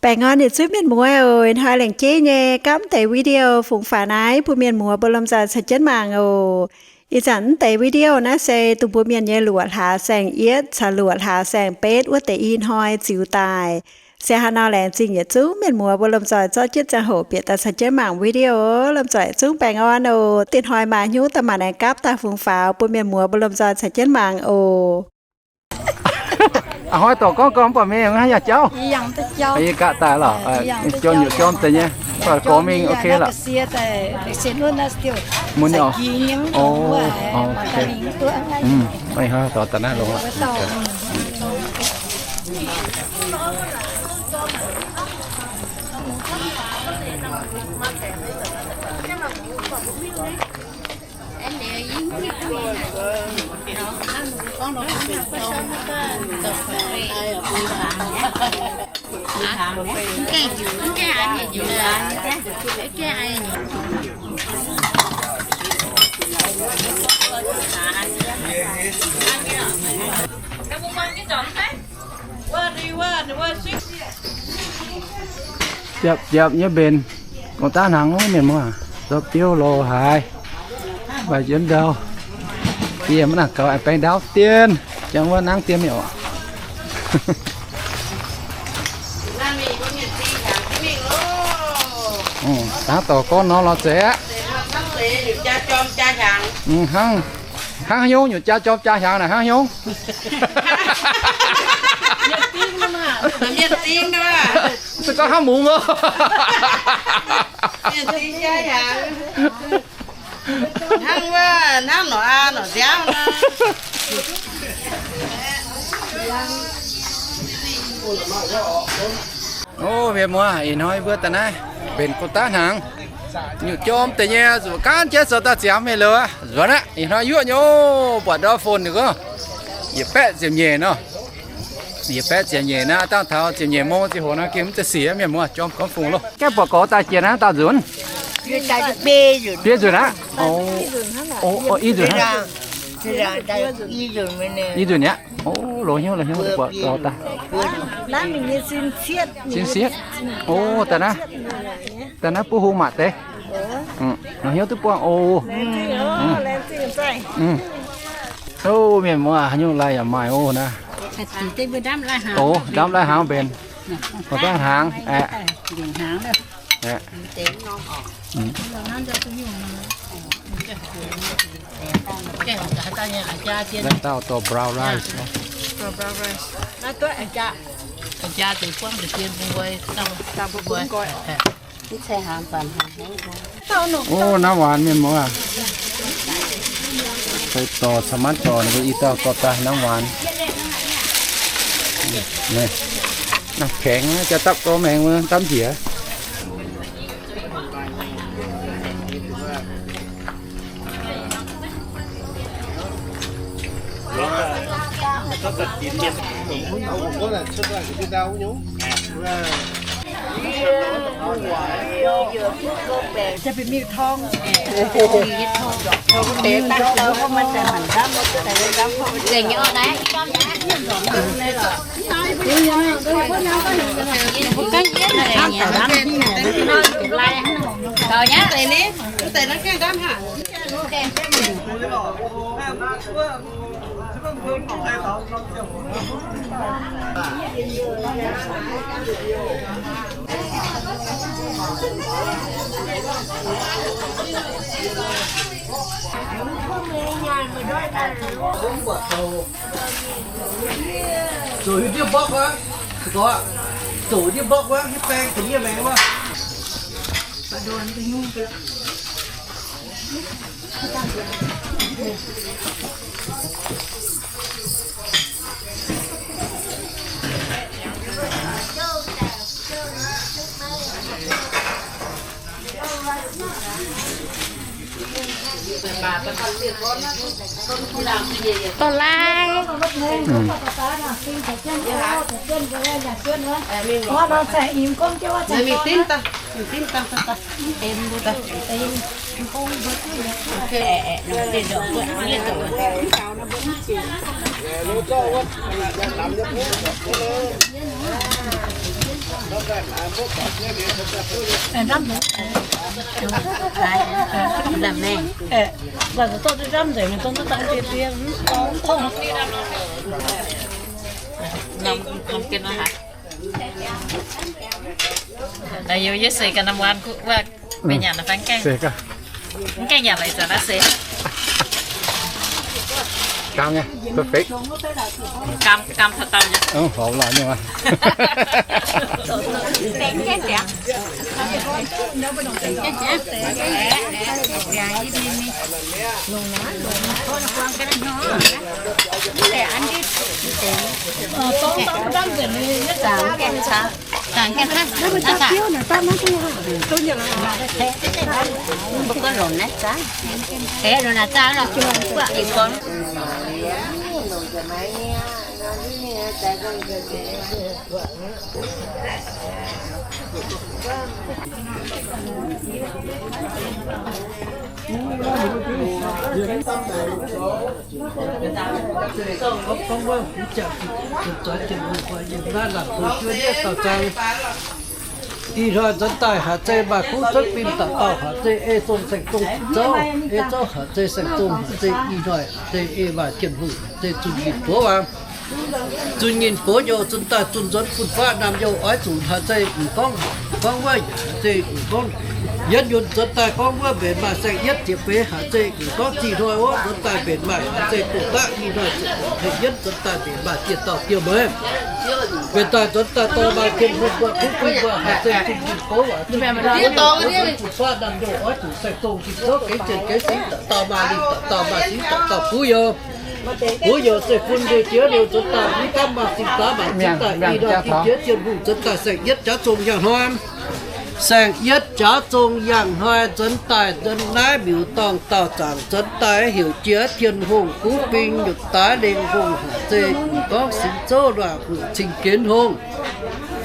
Baengh orn yietc zungv mienh muoz oc. Ih hnoi laengz jeiv nyei gapv deix video fungx faaux naaiv bun mienh muoz mbuo lomh nzoih caux jienv mangc oc. Ih zanc mv deix video naaiv se dongh mbuo mienh nyei luoqc hlaax saeng-yietv caux luoqc hlaax saeng-betv wuov deix i hnoi ziux daaih. Se haaix nor laengz zingh yietc zungv mienh muoz mbuo lomh nzoih zorqv jienv ziangh hoc bieqc daaih caux jienv mangc video. Lomh nzoih zungv baengh orn oc. Dinh hnoi maaih hnyouv daaih maanc aengx gapv daaih fungx faaux bun mienh muoz mbuo lomh nzoih caux jienv mangc oc. A'hnoi dorc gorngv gorngv mv baac mingh hnangv yaac jauv. Yie ganh daaih lorqc, jauv nyutc jorm deix nyei, mv baac gorx mingh ok lorqc. Mun nyei oc. Dorc daaih naaiv longx lorqc. Ziepc ziepc nyei mbenc, gong daav hnaangx wuov mienh muoz, zorqv biouv loz haaix, mbaih jienv ndau, dieh maiv nangc gaux, aengx baeng ndaauv dien, jangx wuov nangv dien mi'aqv. Hnangv dorc gorngv nor lorz zeiz aqv. Hnangv, hnangv haaix nyungc nyutc jaa jorm jaa hiaangx naaic hnangv haaix nyungc? Se gorngv hnangv mungz oc. Hnangv wuov, hnangv norqc aa norqc nziaauv nor. O, mienh muoz, ih hnoi mbuo daaih naaiv mbenc gong daav hnaangx, nyutc jorm deix nyei, zuqc gaanv jienv zoux daaih ziangx mingh liuz aqv. Nzuonx aqv, ih hnoi yuoqv nyei oc. Buatc ndau phone ninh gorngv yietc baeqv ziepc nyeic nor. Yietc baeqv ziepc nyeic naaiv, dangh taux ziepc nyeic mong ziangh hoc nor gengh mv zeiz sic, mienh muoz, jorm gormx fungx loh. Gaeqv buatc gorx daaih jiex naaiv dauh nzunc? Biei nzunc aqv. O, i nzunc hnangv. I nzunc aqv. O, longx hnyouv, longx hnyouv, buatc gorx daaih. Sin sietv. O, daaih naaiv, daaih naaiv buov hung maac deix. Longx hnyouv duqv buangh oc. O, mienh muoz, haaix nyungc lai yaac maaih oc naaiv. O, ndamv lai hnaangx mbenc. Gong daav hnaangx aeqv. Naaiv dauh dorh brown rice. O, น้ำหวาน mienh muoz aac. Dorh caux maanc dorh ninh mbuo i dauh dorh daaih น้ำหวาน. Naaiv kaengx jaa dapv gau maengx wuov, ndamv njiec. Zoux hiuv diuh mbopv wuov, zoux hiuv diuh mbopv wuov, hiuv baeng zoux yie maengx wuov. Dorh laaih. Aa, yie seix ganh norm waan guv wuov, benx nyanc fai mv gaengh? Mv gaengh nyanc laaix zanc naaiv seix. Gaam nyei, perfect. Gaam, gaam taux dauh nyei. Ov, horpc lorqc nyei maah. Ih hnoi nzuonx daaih haaix zeiz maaih kuv cuotv fim dauh dauh, haaix zeiz ei zong saeng-zong zouv, ei zouv haaix zeiz saeng-zong, haaix zeiz ih hnoi, haaix zeiz ei maaih Tin-Hungh, haaix zeiz zunh nyinh gox waac, zunh nyinh gox youh nzuonx daaih zunh nzuonx fun-faqv naamh youh oix zuqc haaix zeiz m'gorngv, m'gorngv wuov haaix zeiz m'gorngv yietv yunh nzuonx daaih gorngv wuov mbenc maaih saeng-yietv ziepc feix, haaix zeiz m'gorngv zih hnoi wuov nzuonx daaih mbenc maaih haaix zeiz doqc daqv ih hnoi ziepc feix yietv nzuonx daaih mbenc maaih dieh dauh dieh mueiz. Mbenc daaih nzuonx daaih dorh maaih Tin-Hungh mbuo, kuv fim mbuo, haaix zeiz zunh nyinh gox waac, zunh nyinh gox, fun-faqv naamh youh oix zuqc saeng-zong zinh zouv, gengx zien gengx singx, dauh dauh maaih lingh, dauh dauh maaih singx, dauh dauh kuv youh. Kuv youh zeiv-fun liouh jiex liouh nzuonx daaih, mv gaamv maaih singx zaax mangc jienv daaih, ih ndorm jienv jiex Tin-Hungh nzuonx daaih saeng-yietv jaax zong yangh hnoi. Saeng-yietv jaax zong yangh hnoi nzuonx daaih, nzuonx naaiv miuc-dorngh daauh zaangc nzuonx daaih heuc jiex Tin-Hungh kuv fim nyutc daaih lengh hungh, haaix zeiz m'gorngv singx zouv luaac hungh, cing-genx hungh,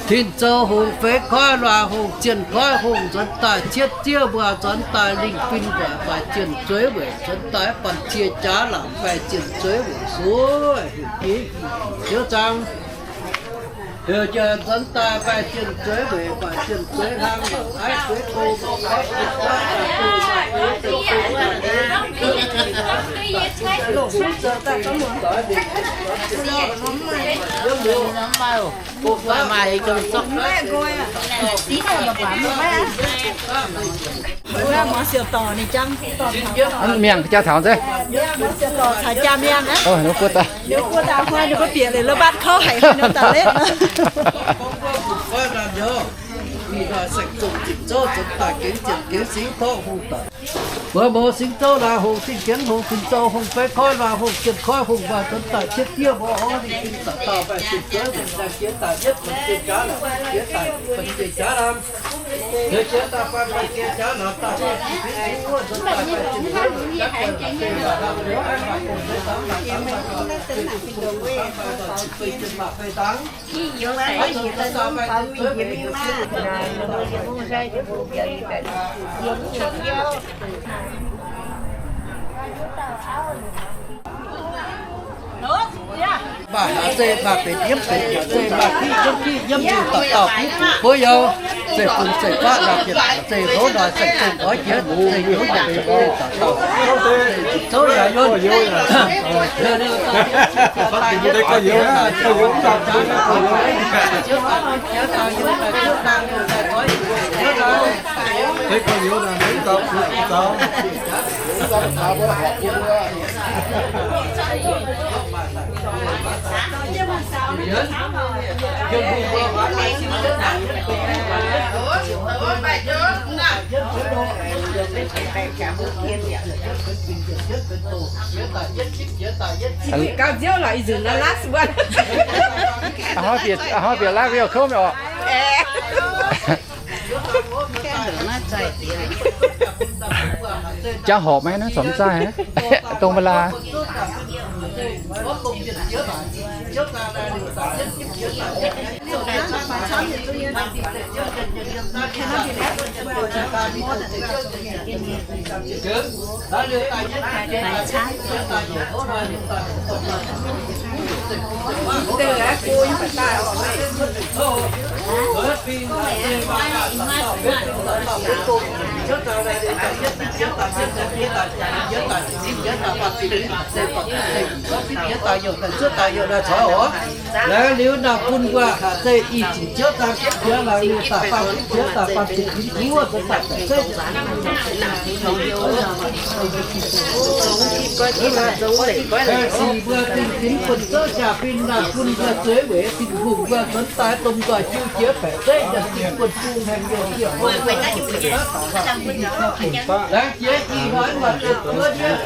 tin-zoux hungh, feix koiv luaac hungh, zienh koiv hungh nzuonx daaih, cietv ziev mbuo nzuonx daaih, lingh fin mbuo faix zienh zueiv weic nzuonx daaih, banh cie jaax laangc faix zienh zueiv weic suov, heuc jiex ziouv zaangc, heuc jiex nzuonx daaih faix zienh zueiv weic, faix zienh zueiv hlang, mangc aiv zueiv go, mangc aiv zueiv guaav, Miangh jaa taux nzengc. Ninh mbuo guoqv daaih, ninh mbuo bieqc liuz la'batv kouv haic, ninh daaih letv. Mbuo mouz singx zouv laangz hungh, zinh jienv hungh, tin-zoux hungh, feix koiv laangz hungh, zienh koiv hungh, mbuo nzuonx daaih cietv diev mbuo orv, ninh dauh dauh maaih zinh zouv nzengc, jiex daaih yietv banh cie jaax laangz, jiex daaih banh cie jaax laangz, jiex daaih banh cie jaax laangz, daaih nzuonx daaih maaih zinh zouv nzengc, jaax daaih maaih zinh zouv nzengc, maaih zinh zouv nzengc, maaih zinh zouv nzengc. Maaih haaix zeiz maaih benx nyiemv benx, haaix zeiz maaih kiv nyiemv kiv nyiemv, mingh dauh dauh kuv fuqv buov youh. Zeiv-fun zeiv-faqv naamh yietc, zeiv-louv naaic saeng-zong oix jiex, zeiv youz nyanc, zeiv dauh dauh, zeiv zouv yaac yunh. Gauh nziouv lorqc, ih nzunc last one. Hnoi bieqc, hnoi bieqc last one kouv mingh orqc. Jaa horpc maiv naaiv, corc mv zaih, dongh maiv laaih. Laaix liuz naaic bun mbuo haic zeiv ih ziepc ziouv daaih jienv jiex laangz liuz daaih faanh jienv jiex daaih faanh ziepc fingx guoqv daaih baeqc zeiv. Sic mbuo dingc ginx buonv zouv jaa-fin naaic bun mbuo zueiz weic Tin-Hungh mbuo nzuonx daaih domh nzoih jiu jiex baeqc zeiv yaac dingc buonv bung hengx youh jiex. Laengz jiex ih hnoi waac zuqc zuov ndiev.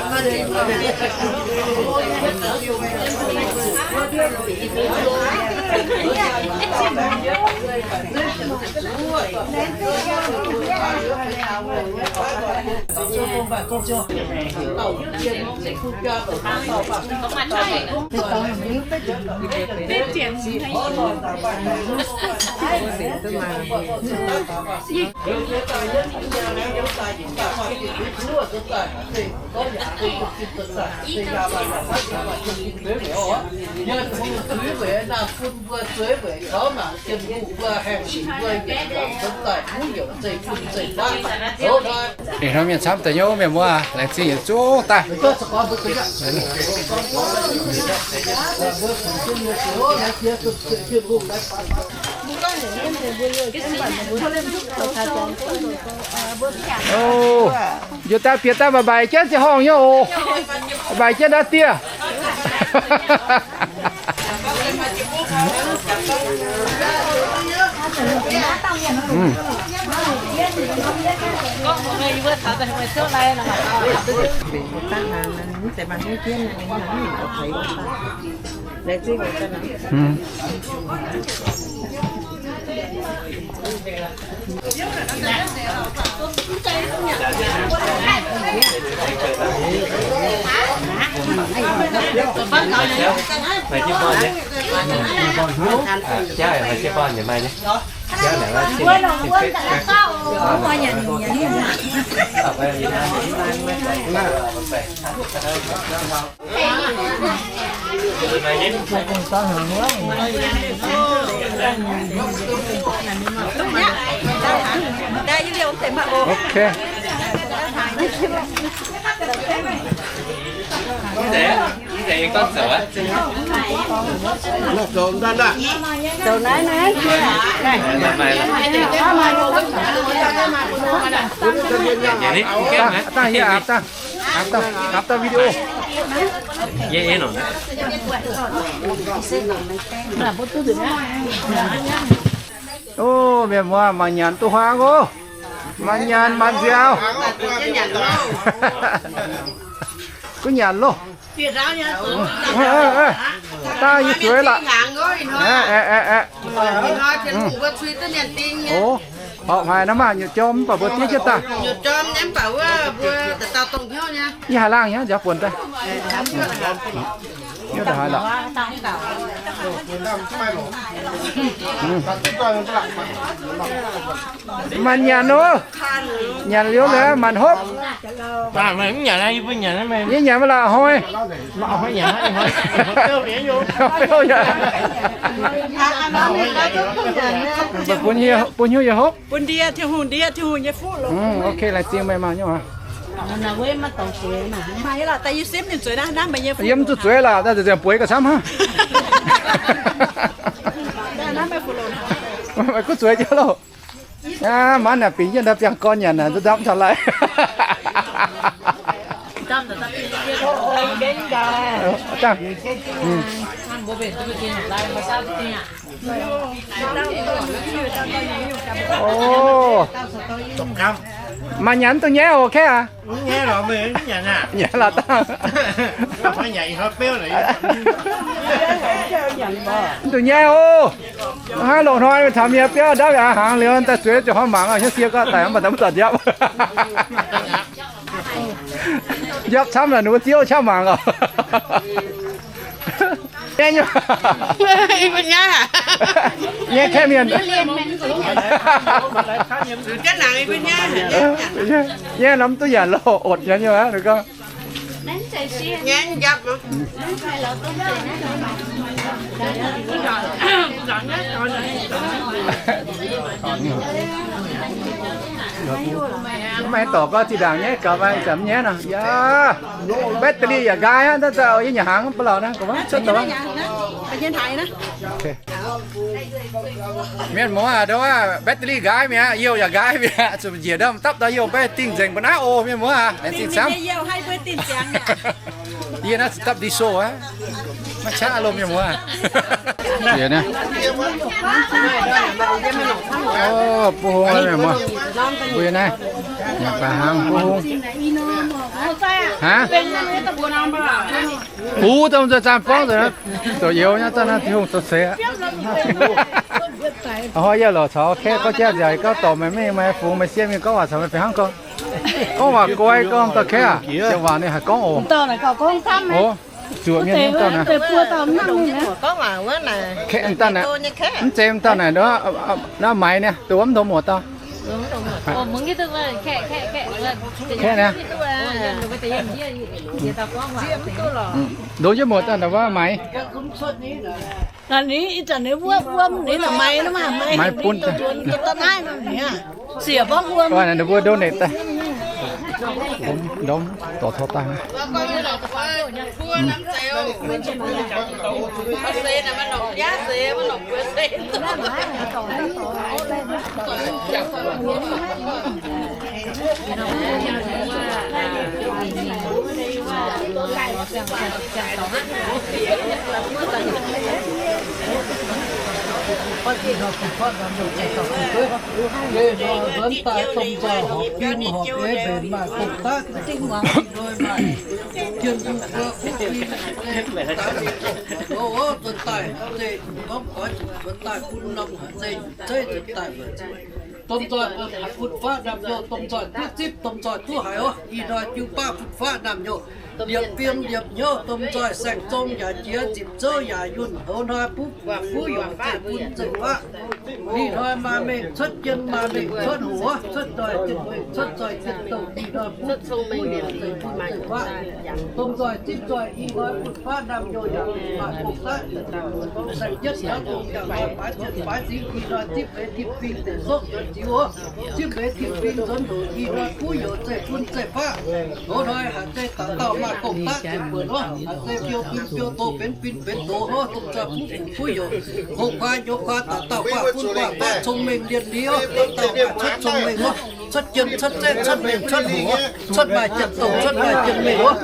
Ih hnoi mienh camv deix nyei, mienh muoz, laengz zingh yietc zungv daaih. O, njoux daaih bieqc daaih mbaix mbaix jienv ziangh horngh nyei oc. Mbaix jienv naaiv dieh. Ok. Dangh, dangh, dangh, dangh video. O, mienh muoz, mangc nyanc duqv huaang oc. Mangc nyanc mangc nziaaux. Gunv nyanc loh. Daaih yie zueiz lorqc. O, horpc haic nor maah, nyutc jorm mv baac mbuo diev jienv daaih. Yie haiz laangh nyei, nziaaux buonc daaih. Mv baac haiz lorqc. Mangc nyanc oc. Nyanc liuz lorqc, maanc hopv. Yie nyanc maiv laaix hnoi. Bun hnyouv yie hopv. Bun ndie, Tin-Hungh ndie, Tin-Hungh nyei fuqv longx. Ok, laengz zingh meih maah nyei. Yie mv zuqc zueiz lorqc, daaih nzengc bueix gauh camv hnangv. Meih gunv zueiz jienv loh. Aa, maanc naaic bingx jienv ndau biangh gorn nyanc naaic, nzunc ndamv taux lai. O, maaih nyanc duqv nyaiv oc, kei aqv. Nyanc lorqc dangh. Mv duqv nyaiv oc. Hnangv loz-hnoi taux mienh biauv ndapv aqv, hnaangx liuz daaih zueiz ziouc hnoi mangc, hnyouv sie gorqv daic mv baac mv zorc njapv. Njapv camv laaix ninh mbuo ziouv qaqv mangc oc. Nyaiv nyei. Nyaiv kaeqv mienh. Nyaiv norm duqv yaac loz otc nyei aqv, gorngv. Maiv dorc gorngv zinh ndaangc nyaiv gaux, maiv zanc mv nyaiv nor. Yaac battery yaac nqaai aqv, naaiv yie nyanc hnaangx mv baac lauh naaiv, gorngv cuotv daaih. Mienh muoz aac, battery nqaai mi'aqv, youh yaac nqaai mi'aqv, zuqc njiec ndau dapv daaih youh mbaih dingh nzengc mbuo naaiv oc, mienh muoz aac, laengz zingh camv. Yie naaiv zuqc dapv ndie sou aqv, maiv qaqv loh mienh muoz aac. Bov hung mienh muoz, mbuo naaiv nyanc baac hnaangx bov hung. Aav, bungx dongh nzuih zaanh borngv nzengc, zoux youz nyei, zanc naaiv Tin-Hungh zoux seix aqv. Hnoi yie lorz caux kaeqv gorngv jaav nziaauc, gorngv dorh meih mingh, meih fungx meih sieqv mingh gorngv waac caux meih fih hnangv gorngv. Gorngv waac guai gorngv dauh kaeqv aac, ziouc waac ninh haih gorngv oc. Zuoqc mienh mv dauh naaic. Kaeqv mv dauh naaic, mv zeiz mv dauh naaic, naaiv maix niaa, dongh wuov mv ndomh muoc dauh. Kaeqv niaa. Ndomh jienv muoc dauh naaic wuov maix. Naaiv ninh ih zanc ninh wuov wuom ninh maix, maix bun daaih. Siec borngv wuom. Ninh mbuo donate daaih. Ndorm dorc taux daaih. Nzuonx daaih domh nzoih horpc fim horpc eix mbenc maaih gong-daqv za'gengh muangx ih hnoi maaih jien mbuo mbuo kuv fim. Nzuonx daaih zeiz gorngv goix zuqc nzuonx daaih bun norm haaix zeiz zeiv nzuonx daaih mbu'ziex. Domh nzoih bun faqv naamh nyouz, domh nzoih duqv zipv, domh nzoih duqv haiz oc. Ih hnoi jiu baav fun faqv naamh nyouz, liepc fiem liepc hnyouv, domh nzoih saeng-zong yaac jiex, nzipc zouv yaac yunh, hoz hnoi butv buov yaac zeiv bun zeiv faqv. Ih hnoi maaih mengh cuotv jien, maaih mengh cuotv hoc, cuotv nzoih jien mengh, cuotv nzoih jien douh. Ih hnoi butv buov yaac zeiv bun zeiv faqv. Domh nzoih zipv nzoih, ih hnoi fun faqv naamh nyouz yaac maaih gong-daqv. Saeng-yietv yaac gong yaac maaih faix ziepc faix zingx. Ih hnoi zipv benx tin fingx deic sokv nzuonx ziux oc. Zipv benx tin fingx nzuonx hoc, ih hnoi buov youz zeiv bun zeiv faqv. Hoz hnoi haaix zeiv dauh dauh maaih gong-daqv ziepc buonc oc. Haaix zeiv biou fim biou doz benx fim benx doz oc. Domh nzoih buov fuc buov youz, hoqc kuaai nyouz kuaai, dauh dauh guaav fun guaav faqv, cong-mengh lienh li oc. Dauh dauh maaih cuotv cong-mengh oc. Cuotv jien cuotv zeiv cuotv mengh cuotv hoc, cuotv maaih jien douh cuotv maaih jien mengh oc.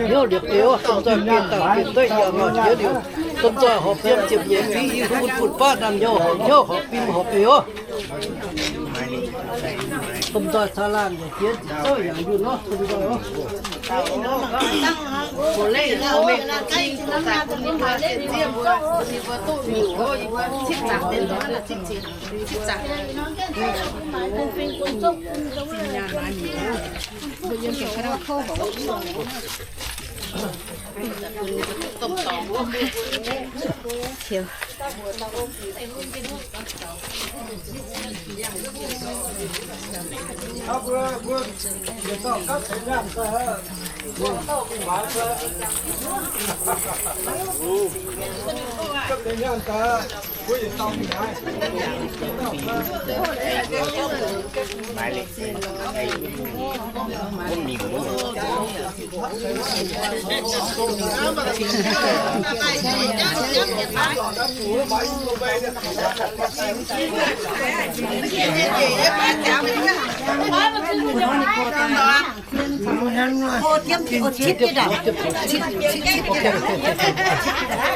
Hnyouv liepc eix oc. Domh nzoih bieqc daaih bieqc zeiv yaac maaih jiex liuz. Domh nzoih horpc fiem ziepc nyeic fingx, ih hnoi bun fun faqv naamh nyouz horpc hnyouv horpc fim horpc eix oc. Domh nzoih caa laangh yaac jiex, nzipc zouv yaac yunh oc, domh nzoih oc.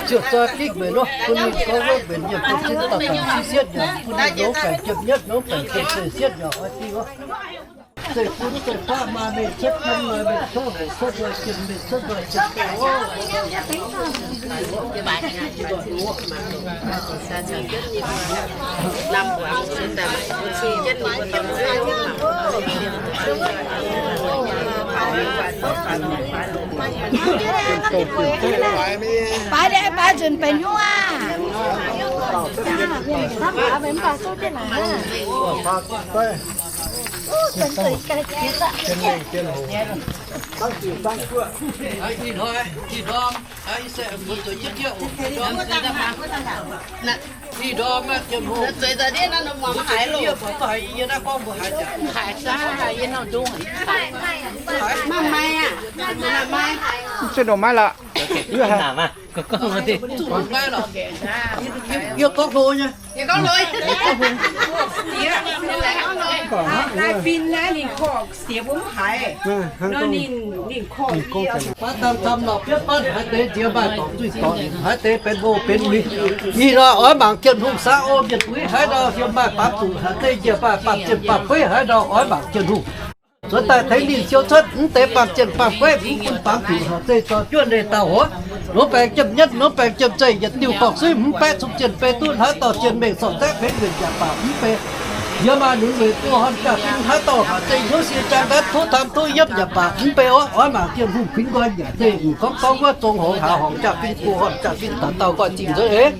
Ziouc zoi dikv mbenc nor, bun ninh gorngv wuov mbenc yiem bun zinh daaih baengc siv sietv nyei, bun ninh longx baengc jiem nyetv, longx baengc jiem sietv nyei, oix dingh oc. Baaix, baaix nzunc benx hnyouv aqv. Maaih maiv lorqc. Yie gorngv hlo nyei. Fin naaiv ninh korv siex mbuo mv haiz. Nor ninh, ninh korv yie. Baav dangh camv lorqc, biopv banv haaix deix nziex maaih dorngc duih dorngc, haaix deix benx oc benx uix. Ih hnoi oix mangc Janx-Hungh saax o mienh uix haaix ndau, yiem maaih baamz zuqc haaix deix njiec maaih baamh jien baamh gueiv haaix ndau, oix mangc Janx-Hungh. Zuonx daaih tengx ninh siou cuotv mv deix baamh jien baamh gueiv, mv bun baamz zuqc haaix deix zorqv juoqv leiz dauh oc. Longx baengx jiem nyatv, longx baengx jiem zeih, yietc diuh gorngv suiv mv baeqv cun jien bei duqv haaix dauh jien mengh sortv zaeqv benx nquenc jaax baac mv bei. Yie maaih nunc weic duqv horn jaa-fin haaix dauh haaix deix hnyouv sie jaa nqanv tov taam tov yiemv yaac baac mv bei oc. Oix mangc Janx-Hungh kuinx nqoi yaac zeiz mv gorngv gorngv wuov zong horngz haaz horngz jaa-fin go horn jaa-fin taux dauh nqoi zingh nzuonx eix.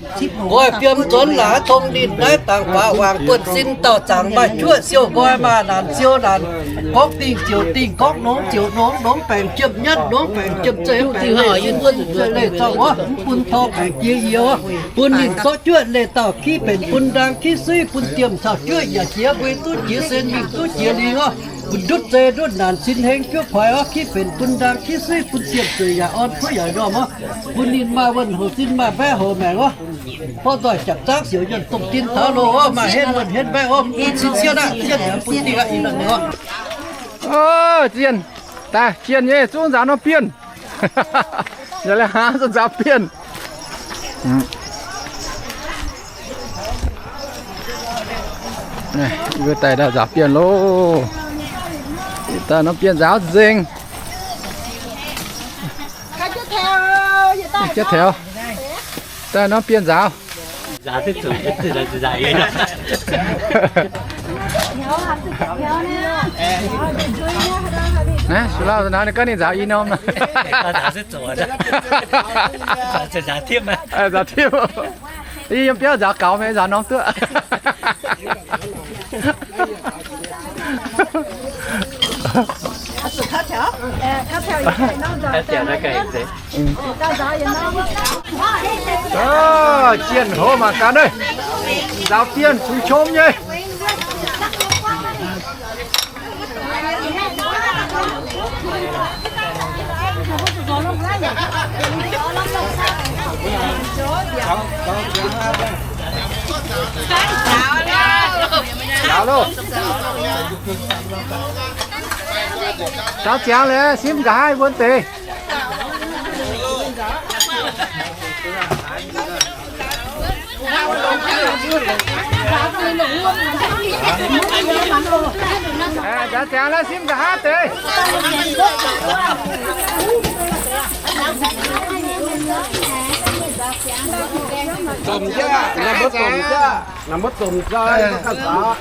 Nqoi fiem nzuonx laaix tong ninh naaiv dangx faaux wangc buonv sin dauh zaangc maaih juoqv siou nqoi maaih naanc siou naanc, gorngv dingh ziouc dingh, gorngv nongx ziouc nongx, nongx baengc jiem nyatv, nongx baengc jiem zeih, baengc leiz sin, leiz zorngh wuov, mv bun tor baengc jiex yie oc. Bun ninh zorqv juoqv leiz dauh kiv benx bun ndaang kiv suiv bun diemh caux juoqv yaac jiex mbui duqv jiex sen mingh duqv jiex lingh oc. Bun ndutv zei ndutv naanc sin heng juov poix oc, kiv benx bun ndaang kiv suiv bun diemh zueiz yaac orn kuv yaac ndorm oc. Bun ninh maaih wuonh hoc sin maaih mbaeqv hoc maengc oc. Borqv nzoih japc zaangv siouc yuonh domh din taux loh oc, maaih henv wuonh henv mbaeqv oc, mv bun sin sieqv aqv, sieqv yaac bun dingh aqv, ih nanc oc. Ov, zienh, daaih zienh nyei zungv nzaaux norm bienh. Yaac lai hnangv zungv nzaaux bienh. Mbuo daaih nzaaux bienh loh. Daaih norm bienh nzaaux nzengc. Jienv taux. Daaih norm bienh nzaaux. Naaiv, shu lauh nor ninh gorngv ninh nzaaux i norm. Nzaaux tipv. Yie yiem biauv nzaaux gaux mingh, nzaaux norm duqv. Jienh hoz mangc gaax naaiv, nzaaux bienh cunx qom nyei. Nzaaux loh. Nzaaux ziangx liuz simv nqa'haav wuonx deix. Nzaaux ziangx liuz simv nqa'haav deix. Domh jaav, naaiv mbuo domh jaav, naaiv mbuo domh jaav, mbuo ganh nzaaux.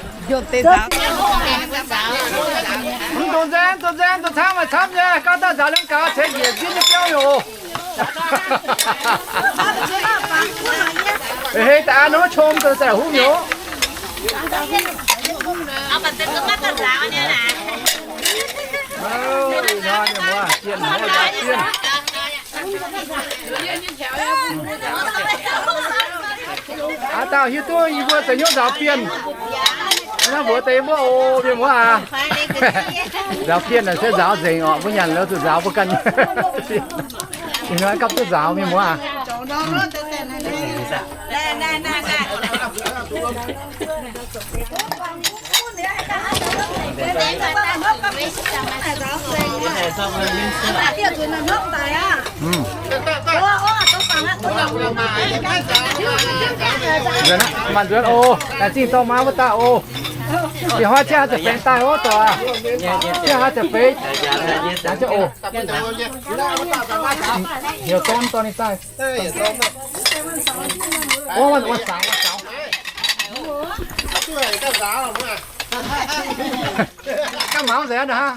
Mv dungx nzaeng, dungx nzaeng, dungx camv, maaih camv nyei, gauh daaih nzaaux liemh gaux ceix njiec nziev nyei biauv nyei oc. Hei, da'an nor qom daaih huv nyei oc. Aa dauh hiuv duqv yie mbuo deix hnyouv nzaaux bienh. Naaiv mbuox deix mbuo oc, mienh muoz aac. Nzaaux bienh naaic se nzaaux nzengc orqc, mbuo nyanc lo zuqc nzaaux mbuo ganh. Ih hnoi gapv duqv nzaaux, mienh muoz aac. Mangc nzuonx oc, laengz zingh dorh maa wuov dauh oc. Ih hnoi ziangh haaix zanc feix daaih ov, zoux aac? Ziangh haaix zanc feix? Oc, heuc dorn dorh ninh daaih. Ov, ov, saux, ov, saux. Ganh mangc nzengc aqv.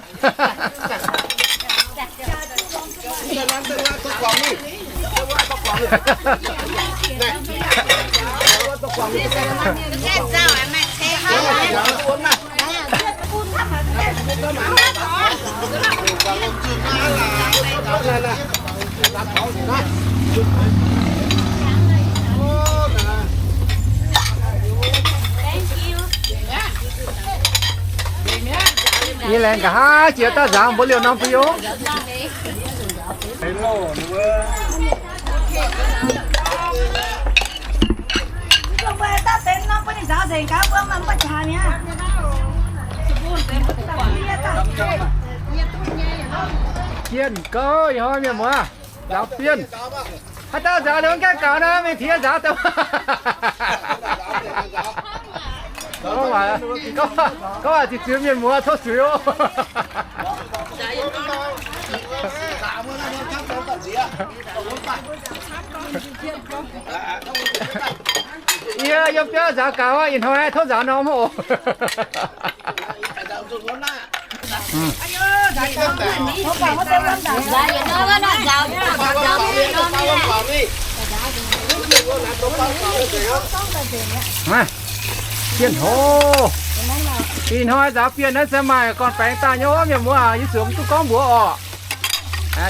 Yie laengz nqa'haav jiex daaih nzaaux mbuo liouh norm bun yie. Bienh gouv, ih hnoi mienh muoz. Nzaaux bienh. Haaix dauh nzaaux liuz mv gaengh gaux naaiv, mingh tiex nzaaux deix. Gorngv waac ziqc ziux mienh muoz tov zuiz oc. Yie yiem biauv nzaaux gaux, ih hnoi tov nzaaux norm oc. Bienh hov. Ih hnoi nzaaux bienh naaiv se maaih gorn-baengx daaih nyei ov, mienh muoz aac. Yie zuqc mv duqv gorngv mbuox orqc.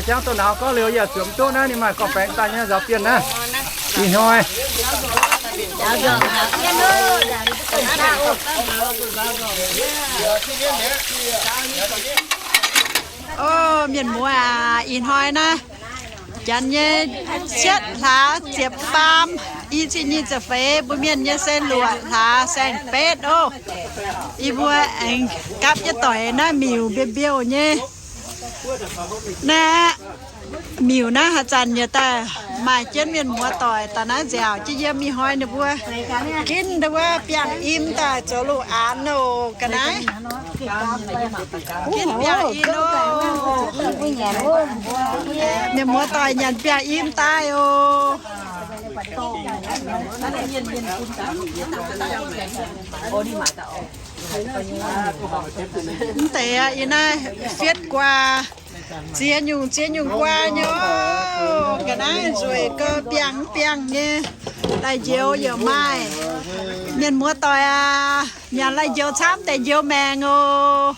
Jangv doqc nauz gorngv liuz yaac zuqc mv duqv naaiv, ninh maaih gorn-baengx daaih nyei nzaaux bienh naaiv. Ih hnoi Ov, mienh muoz aac, ih hnoi naaiv janx nyei cietv hlaax ziepc faam, i cin nyic ziepc feix, mbuo mienh nyei se luoqc hlaax saeng-betv ov. Yie mbuo aengx gapv jienv doic naaiv miuc mbiouh mbiouh nyei. Naaiv miuc naaiv haaix zanc yaac daaih maaih jienv mienh muoz doic daaih naaiv nziaauc jienv yiem. Ih hnoi ninh mbuo ginv ndau wuov biangh im daaih zoux loz-aanx oc. Ga'naaiv ginv biangh im oc. Mienh muoz doic nyanc biangh im daaih oc. Mv deix aqv, yie naaiv fietv guaa, ziex nyungc ziex nyungc guaa nyei oc. Ga'naaiv nzueic gau, biangh mv biangh nyei. Lai-njoux yaac maaih. Mienh muoz doic aac, nyanc lai-njoux camv deix njoux maengc oc.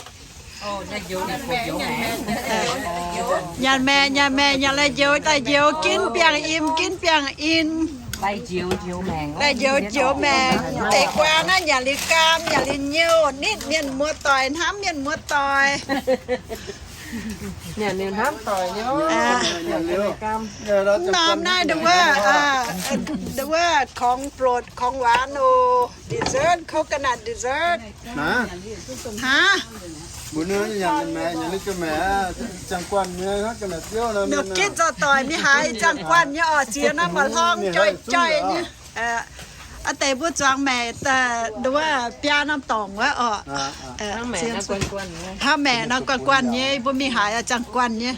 Nyanc maengc, nyanc maengc, nyanc lai-njoux daaih njoux, ginv biangh im, ginv biangh im. Lai-njoux njoux maengc. Mv deix guaa naaiv nyanc liuz gaam, nyanc liuz nyouh, nitv mienh muoz doic, hnamv mienh muoz doic. Mv norm naaiv ndau wuov, ndau wuov ของโปรด ของหวาน oc, dessert, coconut dessert. Hnangv mbuo nyanc maengc, nyanc liuz maengc, ziangh guanh nyei, ninh gitv zoux doic mingh haaix, ziangh guanh nyei oc, ziex norm maaih hlorng joih joih nyei. Aa deix mbuo zuangx maengc, ndau wuov biaa norm dorngc wuov oc. Hnangv maengc nor guanh guanh nyei, mbuo mingh haaix ziangh guanh nyei.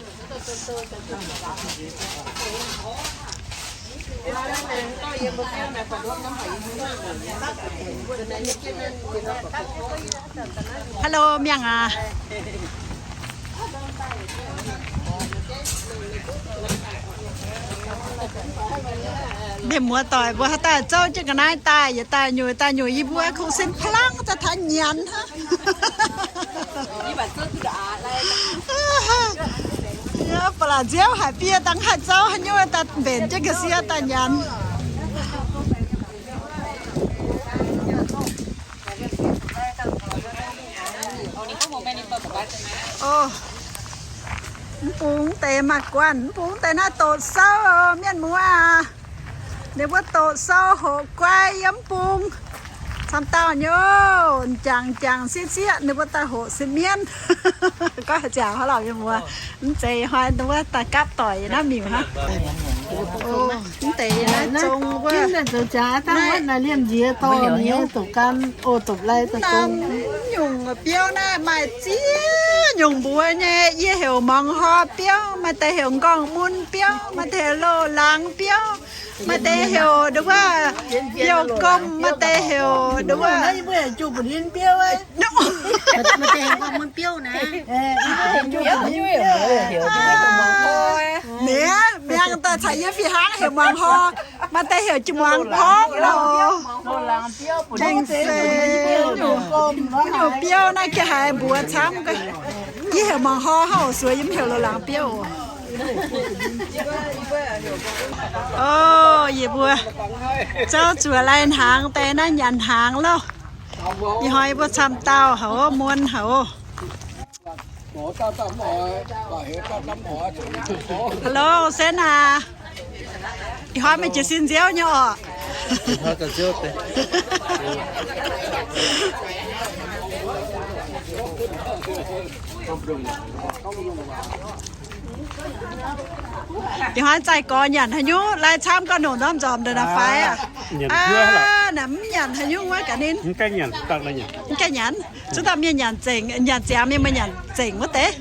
Hello, miangh aac. Mienh muoz doic mbuo haaix dauh zouv jienv ga'naaiv daaih, yietc daaih nyuoz daaih nyuoz, yie mbuo kungx sin pa'langv za'gengh taux nyanc hnangv. Ba'laqc nziouv haic, biei dangh haih zouv haaix nyungc daaih mbenc jienv ga'sie daaih nyanc. Mv bung deix maaih guanh, mv bung deix naaiv doqc souv oc, mienh muoz aac. Ninh mbuo doqc souv hoqc guai yiem mv bung. Camv dauh nyei, m'jangc m'jangc sieqv sieqv ninh mbuo daaih hoqc sin mienv. Gorngv haaix ziangx hnangv lauh mienh muoz, mv zeiz hnoi ninh mbuo daaih gapv doic yiem naaiv miuc hnangv. Mv deix naaiv zong wuov, naaiv liemh nziex dorh nyei dopc gan, o, dopc lai daaih zong. Mv nyungc biouv naaiv maaih ziex nyungc mbuox nyei. Yie heuc muangx hor biouv, maaih deix heuc nqorngv mun biouv, maaih deix heuc loz-laangz biouv, maaih deix heuc nduov wuov biouv gomh, maaih deix heuc nduov wuov. Ninh mi'aqv daaih caux yie fih hnangv heuc muangx hor, maaih deix heuc jiu muangx porv loh. Gengh se nyungc biouv naaiv gengh haiz mbuox camv. Yie heuc muangx hor hnangv oc, suex yie mv heuc loz-laangz biouv oc. O, yie mbuo zouv zuoqc lai hnaangx deix naaiv nyanc hnaangx loh. Ih hnoi yie mbuo camv dauh haic, muonz haic. Hello, Sen aac. Ih hnoi meih jiez sin nziouv nyei orqc? Ih hnoi zaih gorx nyanc haaix nyungc? Lai camv gauh nongc norm nzormc ndongc naaiv fai aqv? Aa, naaic mv nyanc haaix nyungc wuov gaax ninh. Mv gaengh nyanc. Zuqc dauh mienh nyanc zengc, nyanc ziangx mienh maiv nyanc zengc wuov deix.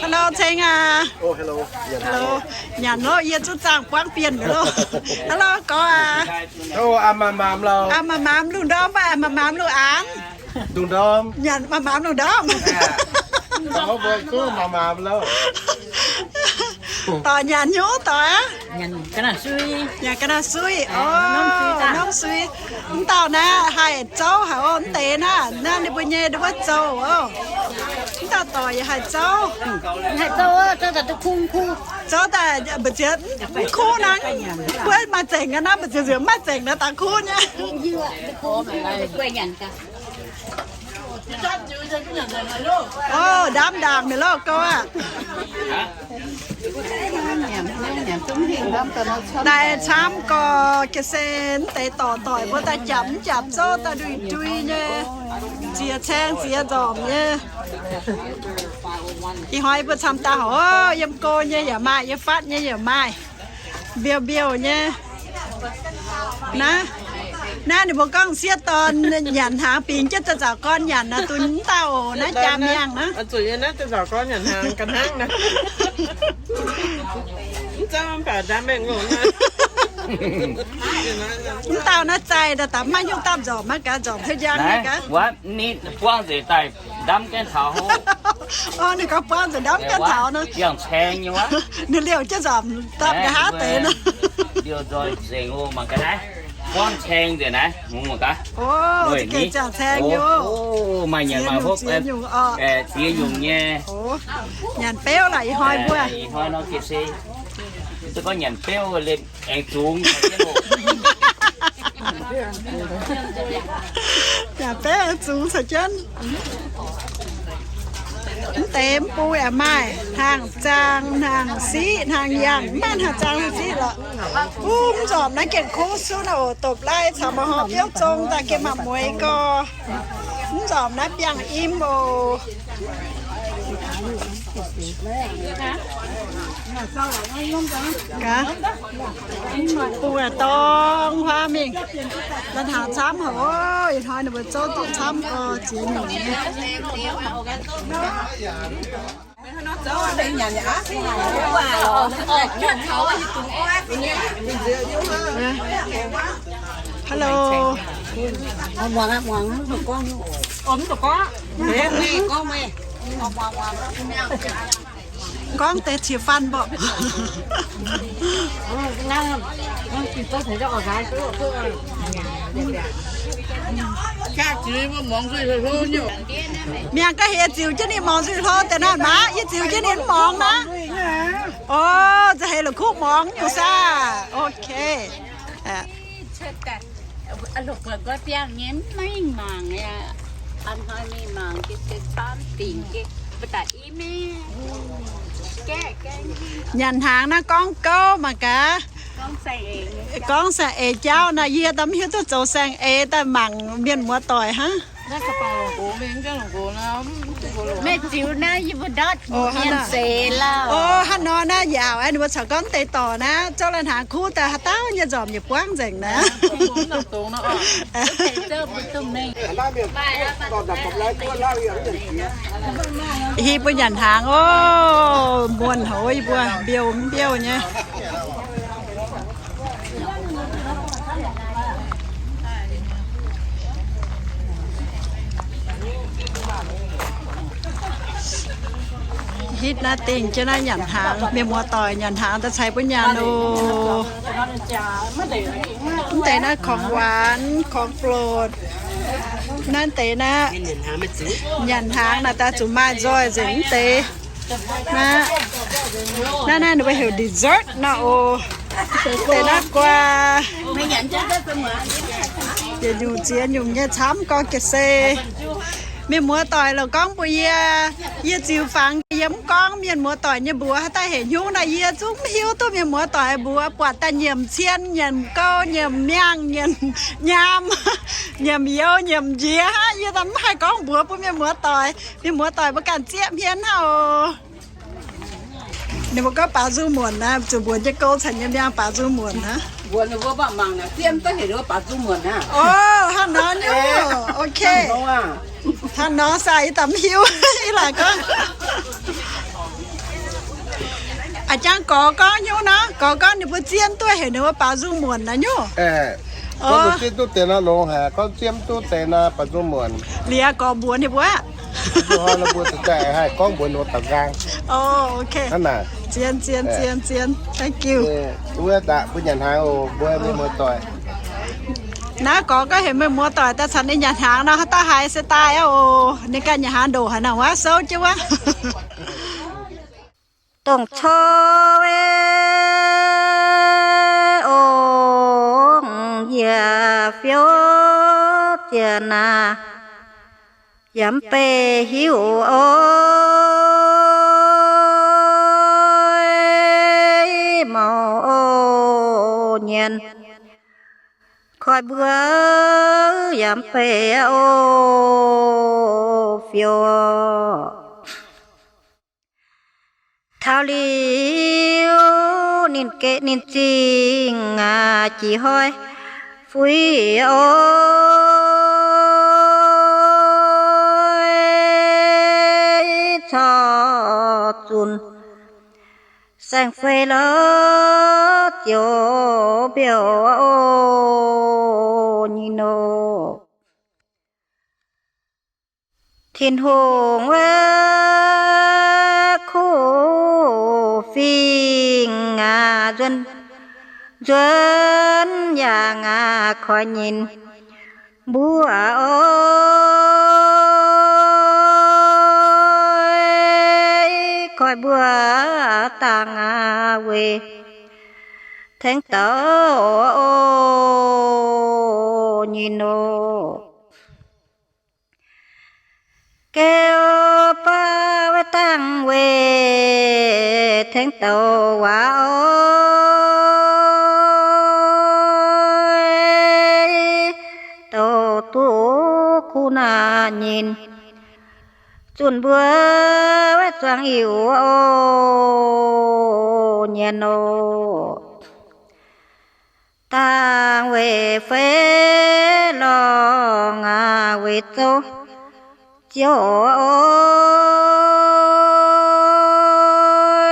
Hello, Ceng aac. Hello. Nyanc loh, yie zuqc zaangh buangv bienh mi'aqv loh. Hello, gorx aac. Aa, maam-maam lungh ndorm fai aa, maam-maam lungh aanx? Lungh ndorm. Nyanc maam-maam lungh ndorm. Doic nyanc nyungc doic aqv. Nyanc ga'naaiv sui. O, norm sui. Mv dauh naaiv haih zouv haic oc. Mv deix naaiv, naaiv ninh mbuo nyei, ninh mbuo zouv oc. Mv dauh doic yaac haih zouv. Zouv daaih mbu'ziex mv kuv naaiv. Mbuo maaih zengc naaiv, mbu'ziex nzuonx maaih zengc naaiv daaih kuv nyei. O, ndamv ndaangc mi'aqv loh, gouv aqv. Daaih camv gorx ga'sie mv deix dorc doic mbuo daaih japc mv japc zouv daaih ndui-ndui nyei, ziex caeng ziex nzormc nyei. Ih hnoi mbuo camv dauh oc, yiem go nyei yaac maaih, yiem fatv nyei yaac maaih. Mbiouh mbiouh nyei. Naaiv, naaiv ninh mbuo gorngv sieqv dorn nyanc hnaangx bingx jienv daaih nzauc gorn nyanc naaic, dunx mv dauh oc, naaiv jaa miangh naaiv. Mv dauh naaiv zaih daaih daaih maiv nyungc dapv nzormc maiv gaax, nzormc haaix njang maiv gaax. Buangv nzengc daaih ndamv gaengh taux. O, ninh gorngv buangv nzengc ndamv gaengh taux nor. Ninh liouh jienv nzormc dapv nqa'haav deix nor. Liouh nzoih nzengc oc, mangc gaax naaiv. Buangv caeng nzengc naaiv, mangc gaax. O, za'gengh ziangh caeng nyei oc. Maaih nyanc maaih hopv, ziex nyungc nyei. Nyanc beuv laaix ih hnoi mbuo. Ih hnoi nor ga'sie, se gorngv nyanc beuv aengx zungx. Nyanc beuv aengx zungx caux jienv. Mv deix mv bung yaac maaih, hnaangx zaang, hnaangx siqv, hnaangx yangh, mv maaih hnaangx zaang hnaangx siqv lorqc. Mv nzormc naaiv gengh kuv suv naaiv oc, dopc lai caux maaih horpc biouv zong daaih gengh maaih mueix gorx. Mv nzormc naaiv biangh im oc. Gaax, bung aah dorng huaav mingh. La'hnangx camv haic oc. Ih hnoi ninh mbuo zouv duqv camv gorx ziex nyungc nyei. Hello. Gorngv deix qiex faan mborqv. Miangh ga'heix ziux jienv ninh muangx nzuih hlo deix naaiv maah, yie ziux jienv ninh mv muangx naaiv. O, za'heix la'kuqv muangx nyungc saah? Ok. Nyanc hnaangx naaiv gorngv gouv mangc gaax. Gorngv saeng-eix jauv naaiv, yie daaih mv hiuv duqv zoux saeng-eix daaih mangc mienh muoz-doic hnangv. Maiv ziux naaiv yie mbuo ndortv mienh seix lauh. O, hnangv nor naaiv yaauc aqv, ninh mbuo caux gorngv deix dorc naaiv, zouv lai hnaangx kuv daaih haaix dauh nyei nzormc yietc buangv nzengc naaiv. Hiuv bun nyanc hnaangx oc, muonh hoc yie mbuo mbiouh mbiouh nyei. Hitv naaiv dingh jienv naaiv nyanc hnaangx, mienh muoz-doic nyanc hnaangx daaih ceix bun nyanc oc. Mv deix naaiv ของหวาน ของโปรด naaiv deix naaiv nyanc hnaangx naaic daaih zuqc maaih nzoih nzengc mv deix. Naaiv, naaiv, naaiv ninh mbuo heuc dessert nor oc. Deix naaiv guaa. Yietc nyungc ziex nyungc nyei camv gorngv jiez se. Mienh muoz-doic lorqc gorngv mbuox yie, yie ziux fangx yie mv gorngv mienh muoz-doic nyei mbuox haaix dauh heuc hnyungv naaic yie zungv mv hiuv duqv mienh muoz-doic mbuox, buatc daaih nyiemc cien, nyiemc gouv, nyiemc miangh, nyiemc nyaam, nyiemc youz, nyiemc njiec hnangv. Yie daaih mv haih gorngv mbuox bun mienh muoz-doic. Mienh muoz-doic mbuo ganh zieqv hmien hnangv oc. Ninh mbuo gorngv baaux nzung muonc naaiv, zuqc mbuox jienv gouv caux nyei miangh baaux nzung muonc hnangv. Mbuox ninh mbuo mangc mangc naaic, zieqv mv duqv heuc ninh mbuo baaux nzung muonc hnangv. O, hnangv nor nyungc. Ok. Hnangv nor saah, yie daaih mv hiuv. Yie laaic gorngv, a'jangv gorx gorngv nyungc nor, gorx gorngv ninh mbuo zieqv mv duqv heuc ninh mbuo baaux nzung muonc naaiv nyungc. Gorngv zieqv duqv deix nor longx haic, gorngv zieqv mv duqv deix nor baaux nzung muonc. Liuz gorx mbuox ninh mbuo aqv. Mbuo haih gorngv mbuox ninh mbuo baaux nzung. O, ok. Hnangv naaic. Zien, zien, zien, zien. Thank you. Wuov daaih mbuo nyanc hnaangx oc, mbuo mienh muoz-doic. Naaiv gorx gorngv heuc mienh muoz-doic daaih caux ninh nyanc hnaangx nor, haaix dauh haiz se daaih aqv oc. Ninh ganh nyanc hnaangx ndoqc haaix nor wuov, souv jienv wuov. Dongh cou ong yie fiou ziex naaic, yaac mv bei hiuv oix mouc oc nyienx. Koi mbuo yaac mv bei oc fiou. Taux liuz ninh geqv ninh zingh aqv, jiex hnoi fuix oix corc zunc saeng-fei lorz ziouc mbiouh oc nyei nor. Tin-Hungh wuov kuv fingx aqv, nzuonx, nzuonx yangh aqv, koi nyei mbuo oix, koi mbuo dangh aqv weic tengx douz oc nyei nor. Geu baav wuov dangh weic tengx douz waac oix, douz duqv kuv naaic nyei, zunh mbuo wuov zuangx iuc oc nyienx oc. Dangh weic fei lorngh aqv, weic zoux ziouc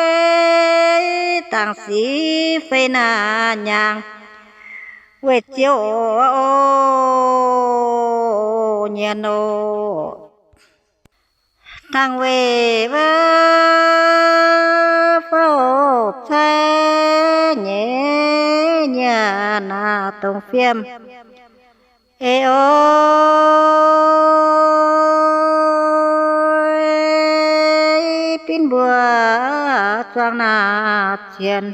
oix, dangh sic fei naaic nyaangc weic ziouc oc nyienx oc. Dangh weic wuov fouv cai nyei nyiec naaic dongh fiem eix oix, binv mbuo zuangx naaic cien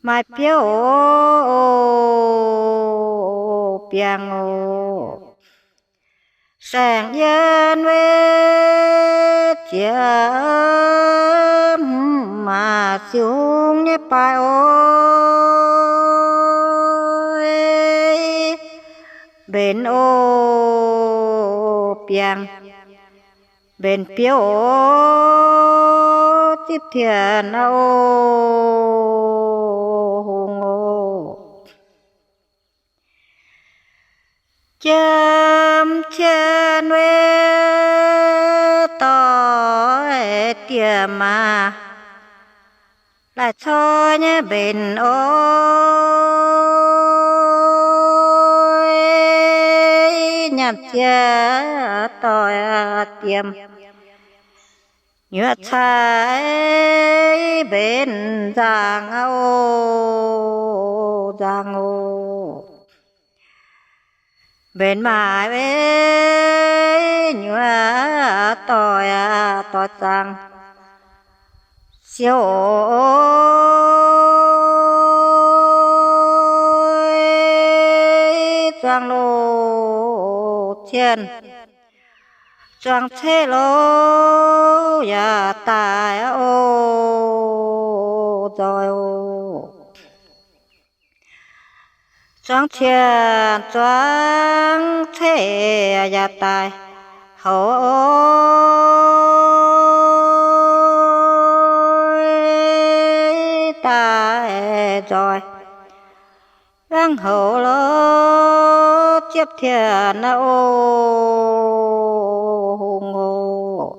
maaih biouv oc, biangh oc. Saeng-yienh weic jiex mv maaih siou nyei baaih oc, mbenc mbenc oc, biangh mbenc biouv oc, zipv tien oc, hungh oc. Jiem cien weic doix diemx maah, laih coi nyei mbenc oc, nyaanh ziex doix diemx nyuoqc cai mbenc nzangc oc, nzangc oc. Mbenc maaic weic nyuoqc doix doix zaangc siou oc, zuangx loz cien zuangx ceqv loz yaac daaih oc, nzoih oc. Zuangx cien zuangx ceqv yaac daaih houx oc, daaih nzoih. Wangv houx loz ziepv tien oc, hungh oc.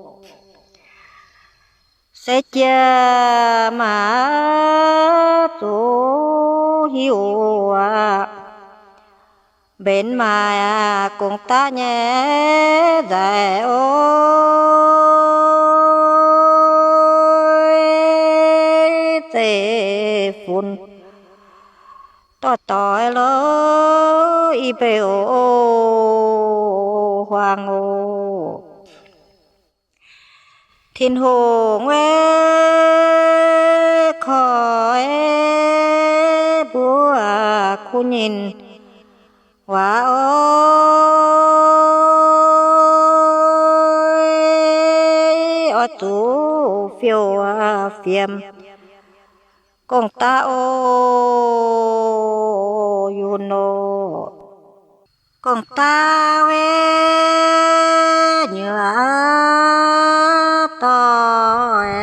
Seix jiex maah zuqc hiuv aqv. Mbenc maaic gong-daqv nyei nzaic oc, zeiv-fun doic-doix loz i mbeu oc, huaang oc. Tin-Hungh weic koi mbuo kuv nyinh waac oc, oix zuqc fiou fiem gong-daqv oc, yunc oc. Gong-daqv weic nyuoqc doix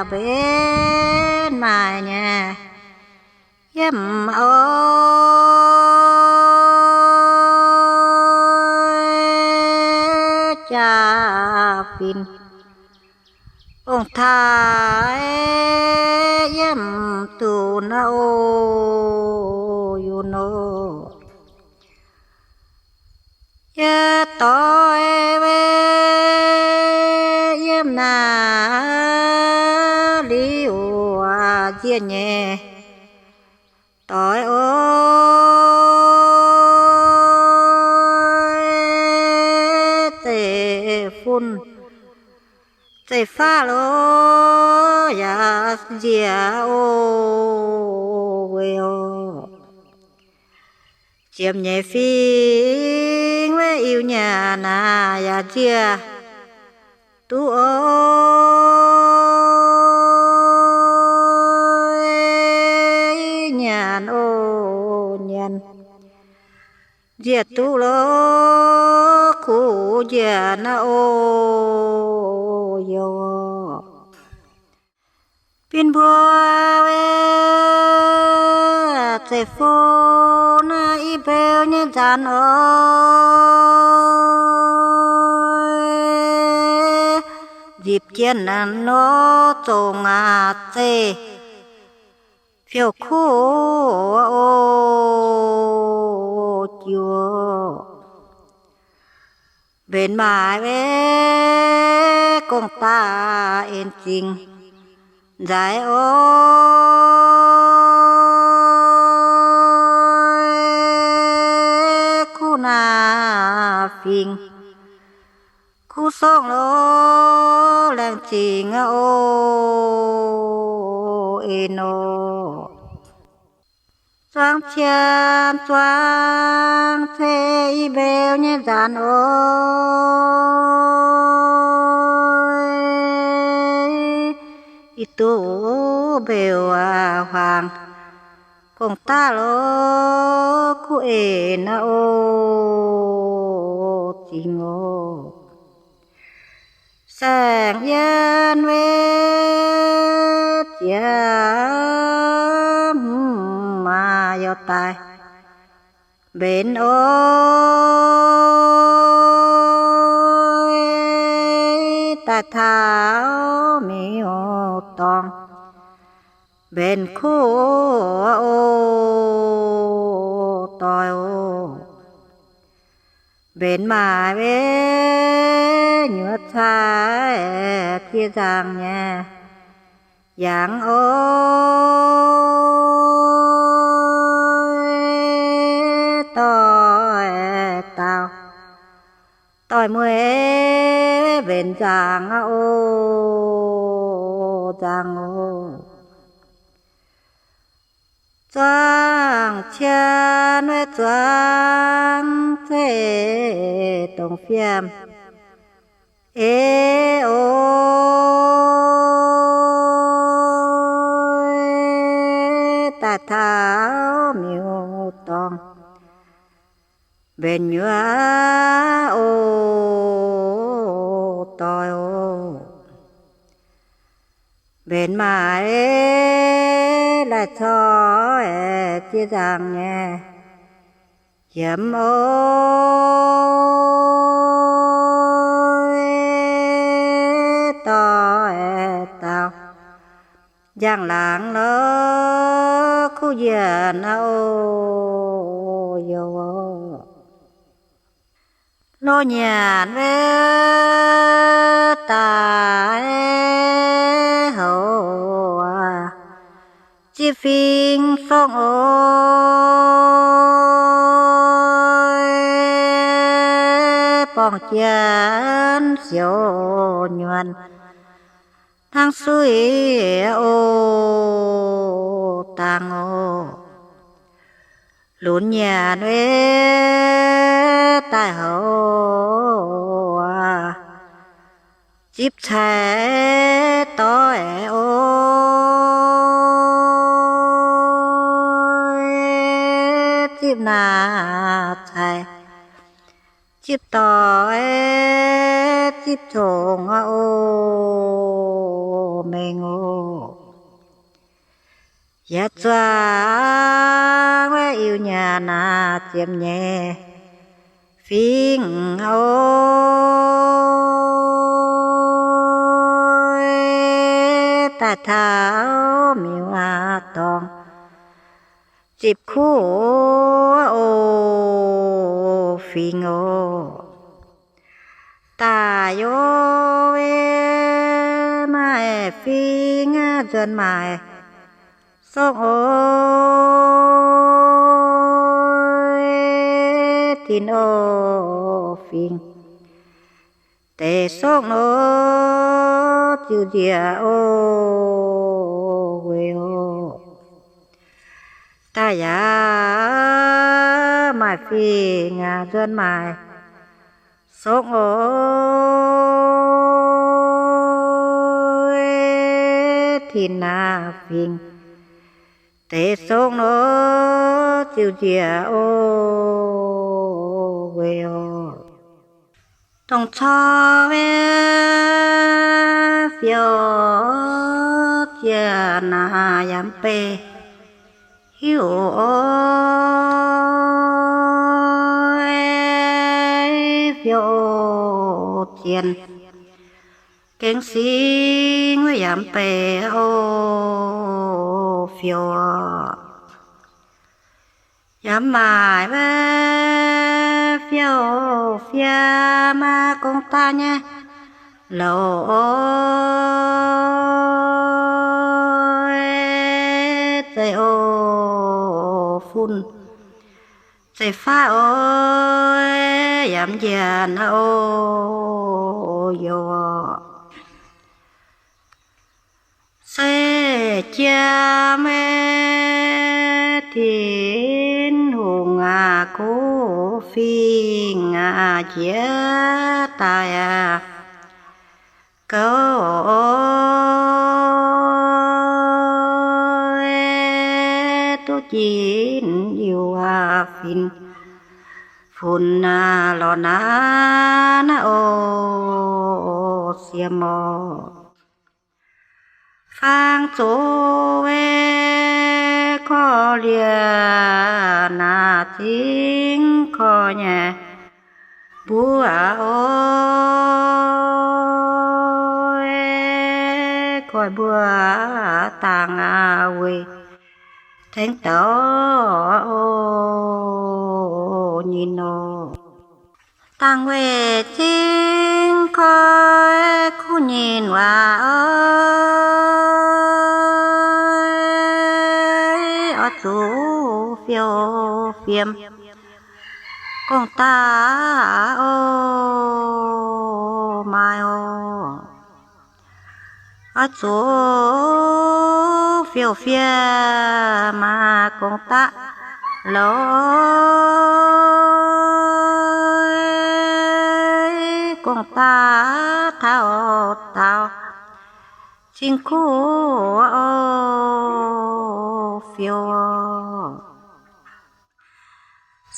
mbenc maaic nyei yiemc oc, jaa-fin. Ong-taaix yiemc dunx oc, yunc oc. Yie doix weic yiemc naaic liuz nziex nyei doix oc, zeiv-fun zeiv-faqv loz yaac nziex oc, weic oc. Ziepc nyeic fingx weic iu nyanc naaic yaac nziex duqv oc, nyanc oc, nyanc nziex duqv loz kuv njiec naaiv oc, youc oc. Bin mbuo weic zeiv-fun naaiv i mbeu nyei nzaanx oc, nzipc jienv naaiv nor zongc aac zeiv fiouv kuv oc, jiuc mbenc maaic weic gong-daqv en zingh nzaic oc, kuv naaic fingx kuv songv loz laengz zingh oc, en oc. Zuangx cien zuangx ceix i mbeu nyei nzaanx oc, i duqv mbeu huaang gong-daqv loz kuv en naaiv oc, zingx oc. Saeng-yienh wei ziex hmz maaih yaac daaih mbenc oc. Daaih taux miuc-dorngh mbenc kuv oc, doic oc. Mbenc maaic wei nyuoz cai ziex nzaangc nyei yangh oc. Doic dauh, doic mueiz mbenc nzaangc oc, nzaangc oc. Zuangx cien wei zuangx zeiv dongh fiem eix oc. Daaih taux miuc-dorngh mbenc nyuoz oc, doic oc. Mbenc maaic laih cor ziex nzaangc nyei yiemx oc. Doic dauh, njang-laangc lorz kuv njiec oc, youz. Loz nyanc wei daaih houx zipv fingx songv oc. Borngz jienv siouc nyuonh hnangv suiv oc, dangh oc. Lunx nyanc wei daaih houx zipv cai doic oc. Zipv naaic cai, zipv doic, zipv congx oc, mengh oc. Yaac zuangx wei iu nyanc naaic ziepc nyeic fingx oc. Daaih taux miuc-dorngh zipv kuv oc, fingx oc. Daaih youz wei maaih fingx nzuonx maaic songv oc. Tin oc fingx deix songv oc, ziux njiec oc, weic oc. Daaih yaac maaih fingx nzuonx maaic songv oc. Tin naaic fingx deix songv oc, ziux njiec oc, weic oc. Dongh corc wei fiou jiex naaic yaac mv bei hiuv oc. Fiou jiex gengh singx wuov yaac mv bei oc, fiou. Yaac mv maaih wuov fiou fiev maiv gong daaih nyei louc oc. Zeiv oc, fun zeiv-faqv oc, yaac mv njiec oc, youz. Se jiem Tin-Hungh aac, kuv fingx aac, jiex daaih aac, gouv duqv jiex iu aac, fingx funx lorz naaiv naaiv oc, sieqv mor. Faang zoqc weic korv-lienh naaiv zingv korv nyei mbuo oc, koi mbuo dangh weic tengx douc oc nyei nor. Dangh weic zingv koi kuv nyei waac oc, oix zuqc fiou fiem gong-daqv oc, maaih oc. Oix zuqc fiou fiem maaih gong-daqv loz, gong-daqv taux daaux cing kuv oc, fiou oc.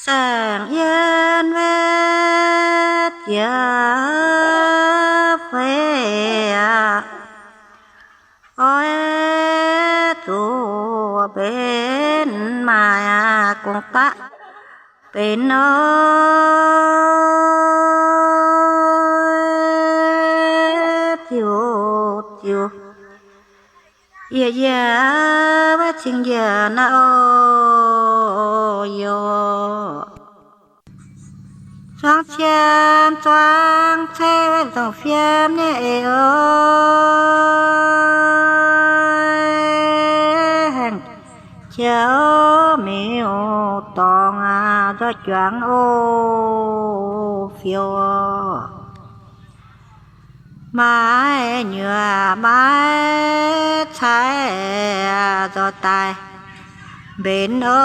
Saeng-yienh weic jiex fei aqv, oix zuqc mbenc maaih gong-daqv benx oc, ziouc ziouc yiec yiec weic cing-njiec naaiv oc, yoc. Zuangx qiemx zuangx ceix weic nzongc fiem nyei eix oc, haengh qiex miuc-dorngx aac, nzoih juangx oc, fiou oc. Maiv nyuoqc maiv caix nzoih daaih mbenc oc,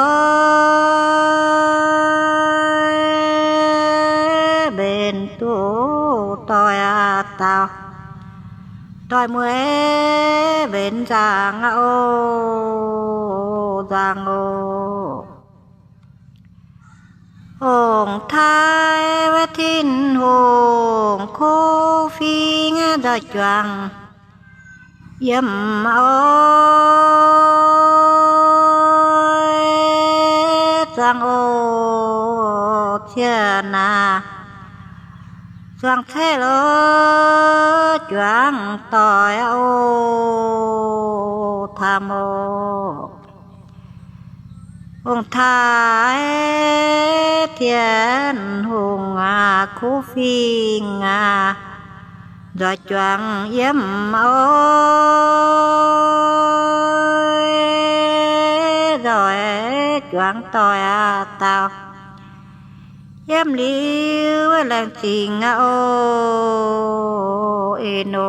mbenc duqv doic aqv dauh, doic mueiz mbenc nzangc aqv oc, nzangc oc. Ong-taaix weic Tin-Hungh kuv fingx nzoih juangc yiem oc, zuangx oc, ciex naaic zuangx ceix loz juangc doic oc, taux oc. Ong-taaix Tin-Hungh aac, kuv fingx aac, nzoih juangc yiem oc, nzoih juangc doic aqv dauh, yiem liuz laengz zingh aqv oc, en oc.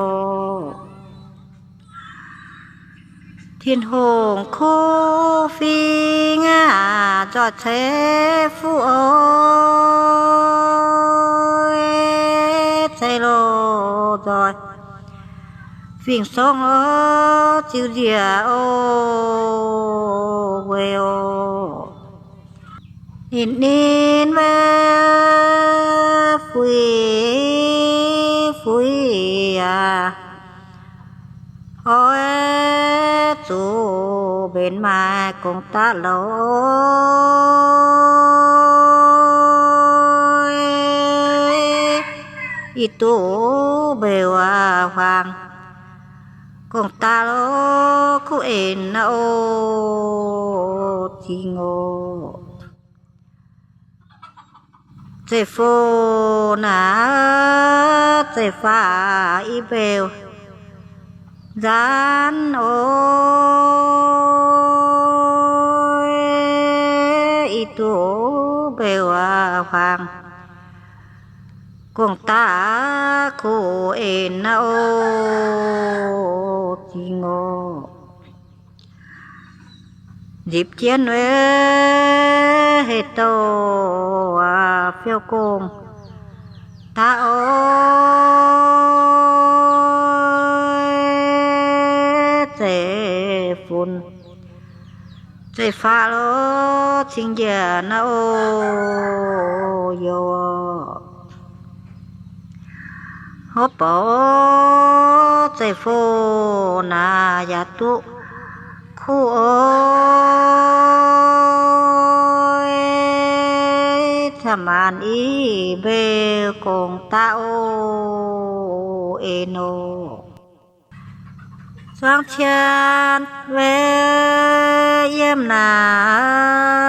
Tin-Hungh kuv fingx aac, nzoih ceix fuqv oc, ceix loz nzoih fingx-songx oc, ziux njiec oc, weic oc. Ninh, ninh weic fuix, fuix aac, oix zuqc mbenc maaih gong-daqv loz, ih duqv mbeux huaang gong-daqv loz kuv en oc, zingh oc. Zeiv-fun aac, zeiv-faav i mbeux nzaanv oc, ih duqv mbeux huaang gong-daqv kuv en oc, zingh oc. Nzipc jienv weic heh douh fiou gong-daqv oc, zeiv-fun Zeiv-faqv lorz cing njiec naaiv oc, youc. Hopv bouc zeiv-fo naaic yaac duqv kuv oc. Ca'maanc i mbeu gong-daqv oc, en oc. Zuangx qienx wei yiem naaic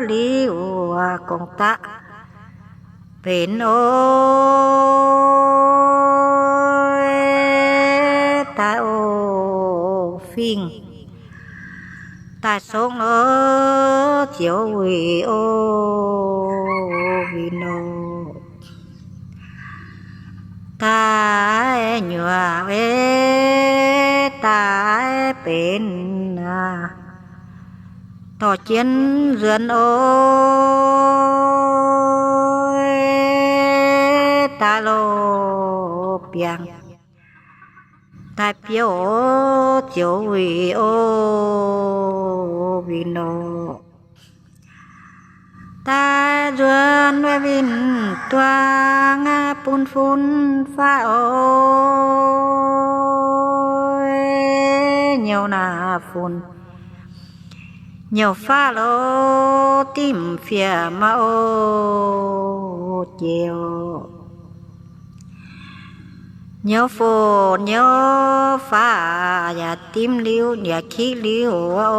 liuz gong-daqv benx oc, daaih oc fingx daaih songv oc, ziouc wuic oc, win oc. Daaih nyuoqc ei daaih benx aac, dorh jienv nzuonx oc, daaih loz biangh daaih biouv oc, ziouc wuic oc, win oc. Daaih nzuonx win-duang bun fun faqv oc, nyouv naaic fun nyouv faqv loz dimv fiev maah oc, jiex oc. Nyouv fun nyouv faqv yaac dimv liuz yaac kiqv liuz oc.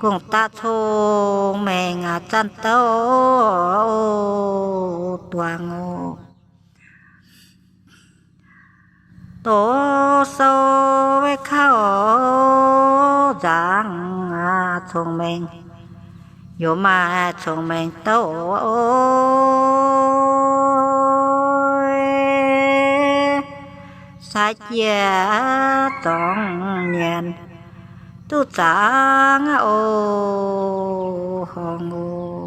Gong-daqv cong-mengh aac, zanc douv oc, duangx oc. Doz sou wei kauv nzangc aac, cong-mengh youc maaih cong-mengh douv oc. Sai jiex zorngx nyanc duqv zaangc oc, horngh oc.